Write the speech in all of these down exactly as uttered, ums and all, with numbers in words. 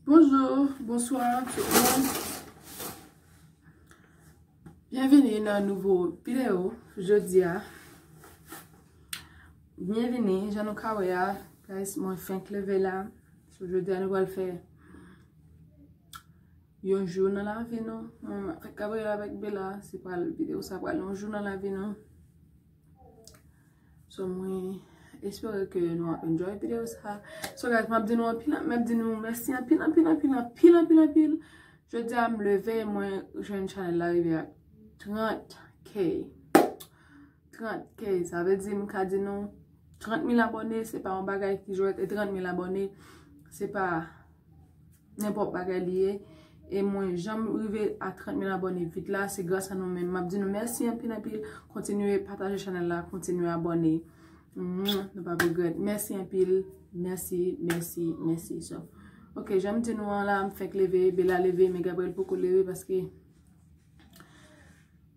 Bonjour, bonsoir tout le monde. Byenvini nan nouvo videyo jodi a. Byenvini, jan nou ka wè a, guys, mwen fenk leve la. So, jodi a nou pral fè yon jou nan lavi nou. Mwen avèk Gabriel avèk Bella, se pral videyo sa pral yon jou nan lavi nou. So, mwen espere ke nou ap enjoy videyo sa. So, guys, m ap di nou anpil, m ap di nou mèsi anpil, anpil, anpil, anpil, anpil, anpil. Jodi a, m leve, mwen jwenn chanèl la rive ak trant K. Trant K, sa vle di, m ka di nou, trant mil abòne, se pa yon bagay ki jwèt, e trant mil abòne, se pa nenpòt bagay li ye. E mwen, jan m rive a trant mil abòne vit la, se gras a nou menm. M ap di nou mèsi anpil, anpil. Kontinye pataje chanèl la, kontinye abòne. Mwah, nou p ap regrèt. Mèsi anpil. Mèsi, mèsi, mèsi. So, ok, jan m di nou an la, m fenk leve, Bella leve, men Gabriel poko leve paske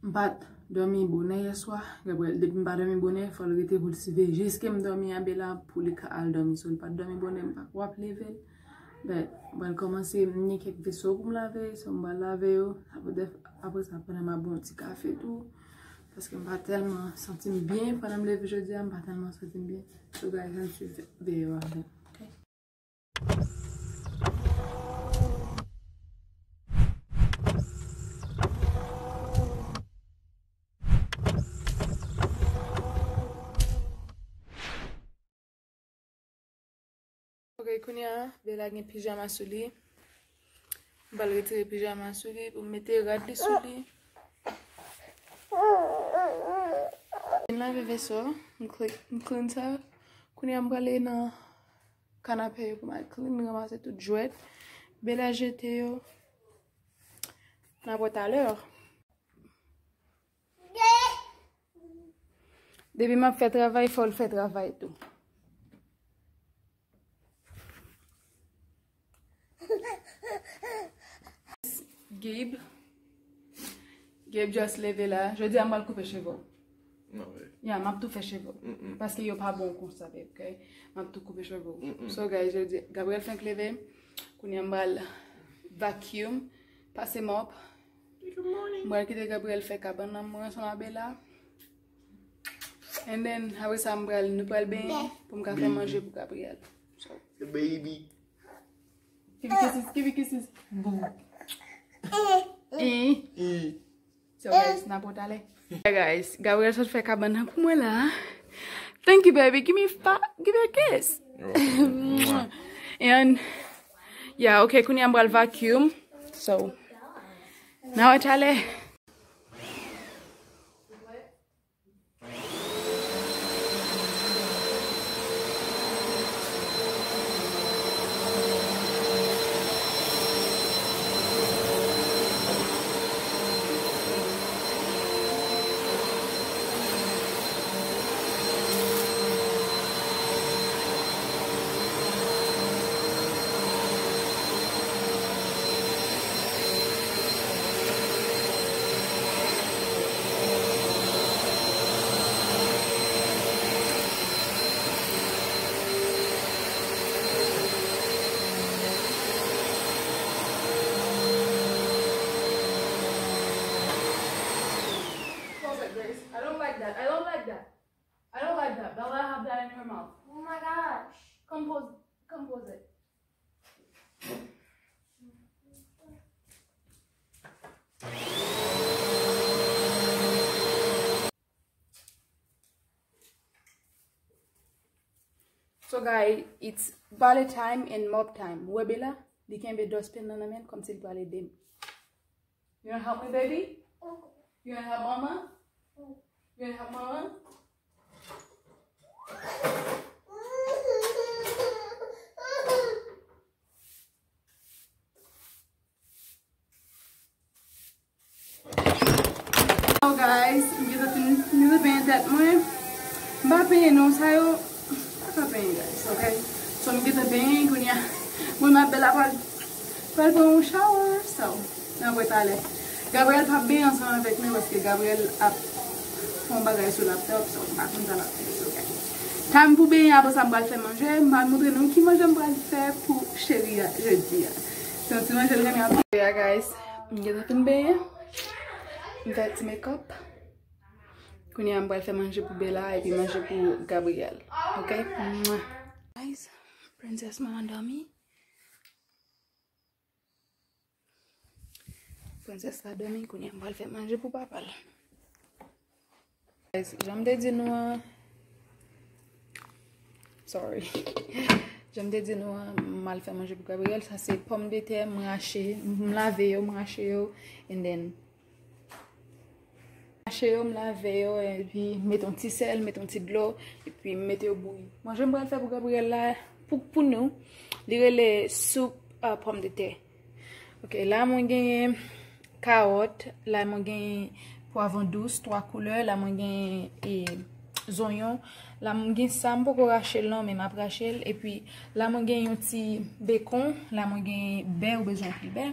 m pa t dòmi bonè yè swa. Gabriel, depi m pa dòmi bonè, fò l rete pou l siveye jiske m dòmi a Bella pou li ka al dòmi. So, li pa t dòmi bonè, m pa ko ap leve l. But, m pral kòmanse, m gen kèk veso pou m lave, so m pral lave yo. Apre, apre sa, pandan m ap bwè yon ti kafe tou. Paske m pa tèlman santi m byen pandan m leve jodi a, m pa tèlman santi m byen. So, guys, ann siveye yo avè m, ok? Ok, kounye a, Bella gen pijama sou li. M pral retire pijama sou li pou m mete rad li sou li. M lave veso, m clean, m clean sa. Kounye a, m prale nan kanape yo pou m al clean, m ranmase tout jwèt. Bella jete yo. N a wè talè. Depi m ap fè travay, fò l fè travay tou. Gabe. Gabe just leve la. Jodi a, m pral koupe cheve w. Non, wi. Ya, m ap tou fè cheve w. Mm-mm. Paske yo pa bon konsa, babe, ok? M ap tou koupe cheve w. Mm-mm. So, guys, jodi, Gabriel fenk leve. Kounye a, m pral vacuum, pase mòp. Good morning. M pral kite Gabriel fè kabann nan, mwen ansanm a Bella. And then, apre sa, m pral, nou pral benyen pou m ka fè manje pou Gabriel. So, the baby. Give me kisses, give me kisses. Boo. Eh. Eh. So, guys, n a wè talè. Yeah, guys, Gabriel sot fè kabann nan pou mwen la. Thank you, baby. Give me fi-, give me a kiss. You're welcome. And, yeah, ok, kounye a m pral vacuum. So, n a wè talè. Pause it, Grace. I don't like that. I don't like that. I don't like that. Bella have that in her mouth. Oh my gosh. Come pause. Come pause it. So, guys, it's ballet time and mop time. Ou wè Bella, li kenbe dustpan nan nan men l kòmsi li pral ede m. You wanna help me, baby? You wanna help mama? You wanna help mama? So guys, m gentan fin, m gentan penyen tèt mwen. M pa penyen non, sa yo, m pa ka penyen, guys, ok? So, m gentan penyen, kounye a, mwen, m ap Bella pral, pral pran yon shower, so, n ap wè talè. Gabriel p ap benyen ansanm avèk mwen, paske Gabriel ap fè yon bagay sou laptop, so, m pa konn sa l ap fè, so, guys. Time pou benyen, apre sa, m pral fè manje, m pral montre nou ki manje m pral fè pou cheri a, jodi a. Yon ti manje l renmen ap. Yeah, guys. M gentan fin benyen. M fè ti make up. Kounye a m pral fè manje pou Bella epi manje pou Gabriel. Ok? Mwah. Guys, princess mwen andòmi. Princess la dòmi, kounye a m pral fè manje pou papa l. Guys, jan m te di nou an, sorry. Jan m te di nou an, m al fè manje pou Gabriel. Sa se pòmdetè, m rache, m lave yo, m rache yo, and then, m rache yo, m lave yo, epi mete yon ti sèl, mete yon ti dlo, epi m mete yo bouyi. Manje m pral fè pou Gabriel la, pou, pou nou, li rele soup, ah, pòmdetè. Ok, la mwen genyen kawòt, la mwen genyen pwavwon dous, twa koulè, la mwen genyen, e, zonyon, la mwen gen sa, m poko rache l non, men m ap rache l, epi la mwen gen yon ti bekon, la mwen genyen bè, ou bezwen anpil bè,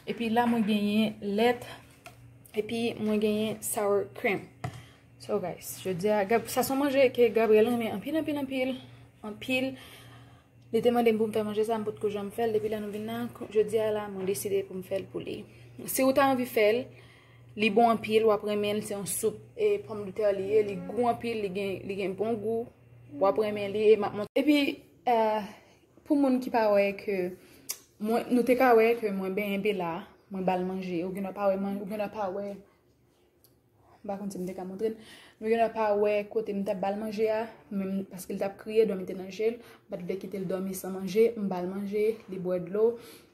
epi la mwen genyen lèt, epi mwen genyen sour cream. So guys, jodi a, Gab-, sa se yon manje ke Gabriel renmen anpil, anpil, anpil, anpil. Li te mande m pou m fè manje sa, m potko janm fè l. Depi lè nou vin la, jodi a la, mwen deside pou m fè l pou li. Si ou ta anvi fè l, li bon anpil, w ap renmen l, se yon soup e pòmdetè li ye, li gou anpil, li gen, li gen bon gou, w ap renmen li, e m ap montre. Epi, eh, pou moun ki pa wè ke, mwen, nou te ka wè ke mwen benyen Bella, mwen ba l manje, ou gendwa pa wè man-, ou gendwa pa wè M pa konn si m te ka montre l. Nou genlè pa wè kote m t ap ba l manje a, men paske l t ap kriye, dòmi te nan je l, m pa t vle kite l dòmi san manje, m ba l manje, li bwè dlo,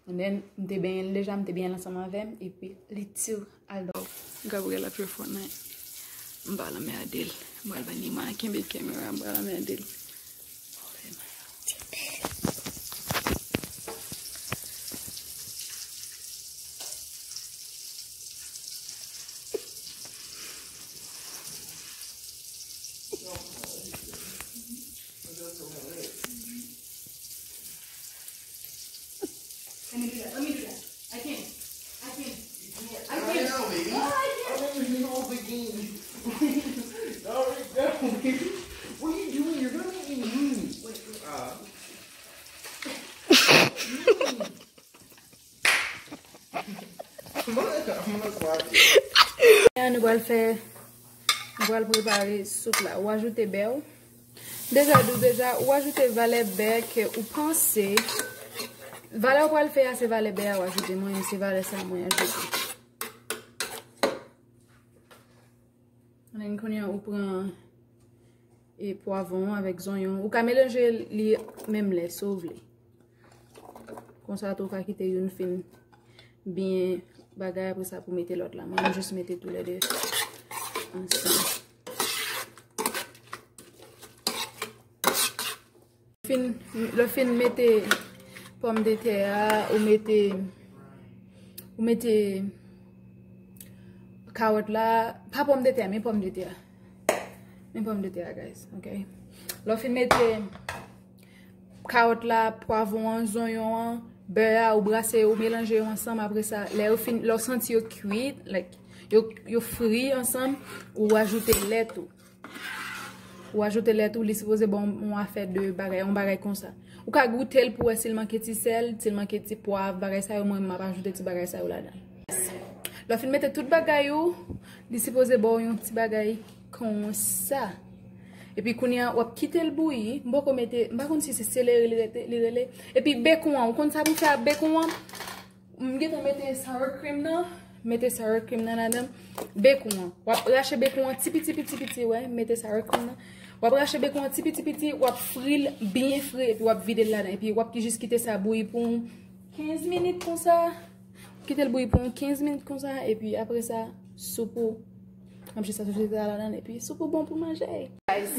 and then m te benyen l deja, m te benyen l ansanm avè m, epi li tou al dòmi. Gabriel ap jwe Fortnite. M pral anmède l. M pral ba Nima kenbe kamera, m pral anmède l. Let me do that. Let me do that. I can't. I can't. I can't. I can't. Right now, baby. No, I can't. I don't even know the game. All right, go, baby. What are you doing? You're gonna make me move. Wait, wait. Uh. Kounye a nou pral fè, nou pral prepare soup la. Ou ajoute bè w. Deja, di w deja, ou ajoute valè bè ke ou panse. Valè ou pral fè a, se valè bè a ou ajoute. Mwen, se valè sa mwen ajoute. Kounye a ou pran e pwavwon avèk zonyon. Ou ka melanje li menm lè, si w vle. Konsa tou, ou ka kite youn fin byen bagay, apre sa pou mete lòt la. Mwen, m jis mete toulède ansanm. Fin, lè w fin mete pòmdetè a, ou mete, ou mete kawòt la, pa pòmdetè a, men pòmdetè a. Men pòmdetè a, guys, ok? Lè w fin mete kawòt la, pwavwon an, zonyon an, bè a, ou brase yo, ou melanje yo ansanm, apre sa, lè yo fin, lè w santi yo kwit, like, yo, yo fri ansanm, ou ajoute lèt ou. Ou ajoute lèt ou, li sipoze ba w yon afè de bagay, yon bagay konsa. Ou ka goute l pou wè si l manke ti sèl, si l manke ti pwav, bagay sa yo, mwen, m ap ajoute ti bagay sa yo ladan. Lè w fin mete tout bagay ou, li sipoze ba w yon ti bagay konsa. Epi kounye a, w ap kite l bouyi. M poko mete, m pa konn si se selere li rete, li rele. Epi bekon an, ou konn sa pou fè ak bekon an? M gentan mete sour cream nan, mete sour cream nan ladan. Bekon an. W ap rache bekon an ti piti, piti, piti, wè, mete sour cream nan. W ap rache bekon an ti piti, piti, w ap fri l byen fre, epi w ap vide l ladan. Epi w ap jis kite sa bouyi pou yon kenz minit konsa. Kite l bouyi pou yon kenz minit konsa, epi apre sa, soup ou. M ap jis ajoute sa ladan, epi soup ou bon pou manje. Guys,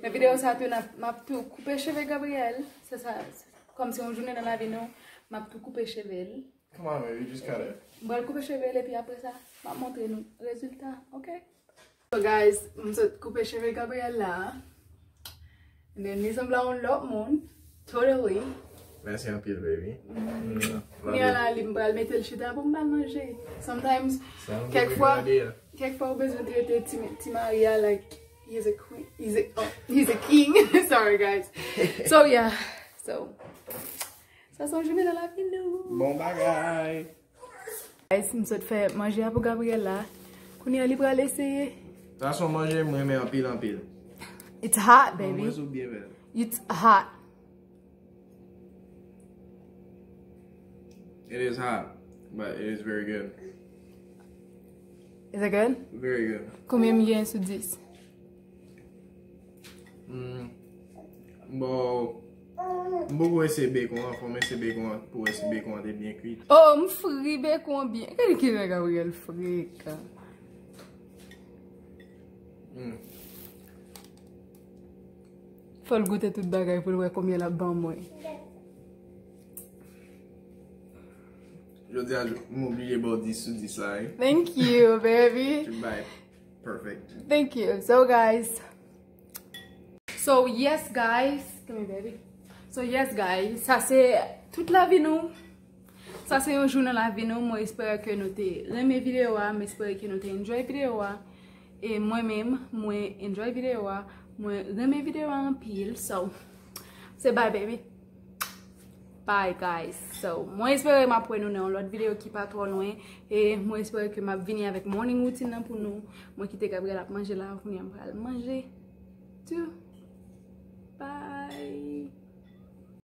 nan videyo sa tou, n ap, m ap tou koupe cheve Gabriel. Se sa, se sa. Kòm se yon jounen nan lavi nou, m ap tou koupe cheve l. Come on, baby, just cut it. M pral koupe cheve l epi apre sa, m ap montre nou rezilta, ok? So guys, m sot koupe cheve Gabriel la. And then li sanble a yon lòt moun, totally. Mèsi anpil, baby. Mm. Kounye a la, li m pral mete l chita pou m ba l manje. Sometimes, kèk fwa, kèk fwa ou bezwen trete ti, ti mari a like he's a queen, he's a, oh, he's a king. Sorry, guys. So yeah, so. Sa se yon jounen nan lavi nou. Bon bagay. Guys, m sot fè manje a pou Gabriel la. Kounye a li pral eseye. Sa se yon manje m renmen anpil anpil. It's hot, Mwen baby. Sou byen fè. It's hot. It is hot, but it is very good. Is it good? Very good. Konbyen m gen sou dis? Mm. Bon, m poko eseye bekon an, fò m eseye bekon an pou wè si bekon an te byen kwit. Oh, m fri bekon byen. Gade ki jan Gabriel frekan. Mm. Fò l goute tout bagay pou l wè konbyen l ap ban mwen. Jodi a, m oblije ba w dis sou dis la, wi. Thank you, baby. Ou bay perfect. Thank you. So, guys. So, yes, guys. Come here, baby. So, yes, guys. Sa se tout lavi nou. Sa se yon jou nan lavi nou. Mwen espere ke nou te renmen videyo a. Mwen espere ke nou te enjoy videyo a. E mwen menm, mwen enjoy videyo a. Mwen renmen videyo a anpil. So, say bye, baby. Bye, guys. So, mwen espere m ap wè nou nan yon lòt videyo ki pa twò lwen. E mwen espere ke m ap vini avèk morning routine nan pou nou. Mwen kite Gabriel ap manje la, kounye a m pral manje tou. Bye.